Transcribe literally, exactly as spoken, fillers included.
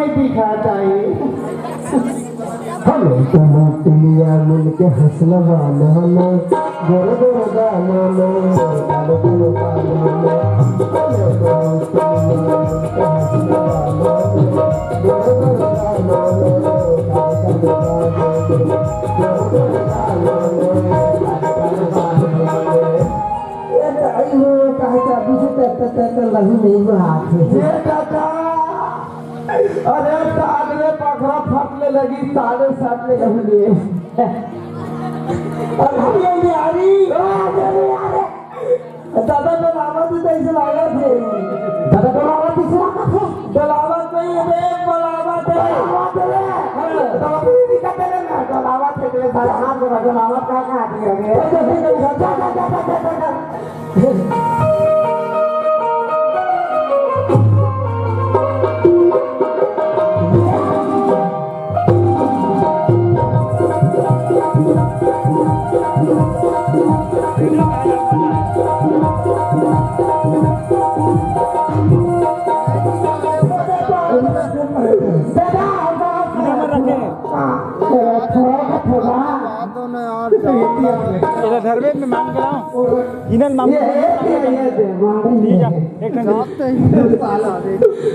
दिखाता है। हमें तो लूटिया मिलके हंसना वाला ना, गोर गोर गाना ना, कालो कालो गाना ना। हमें तो लूटिया मिलके हंसना वाला ना, गोर गोर गाना ना, कालो कालो गाना ना, गोर गोर गाना ना, कालो कालो गाना ना। ए, आई हो, कहे चाबी से तक, तक, तक, तक, लहू नहीं बहात है। ये दादा, अरे, साढ़े पाखरा फट ले लगी, साढ़े सात ले लगी। अरे, अरे, अरे, अरे, अरे। दादा, डोलावत ही तो ऐसे लागत है। दादा, डोलावत ही से लागत है। डोलावत नहीं है बे, डोलावत है। डोलावत है। हाँ। डोलावत ही दिखत है ना, डोलावत है बे, भाई, हाथ में डोलावत का, का आदमी है बे? जा, जा, जा। इधर धरबे में मांग के लाओ। इधर मांग ये, ये, ये, ये दे, मांग ठीक है, ले। एक ठन दे।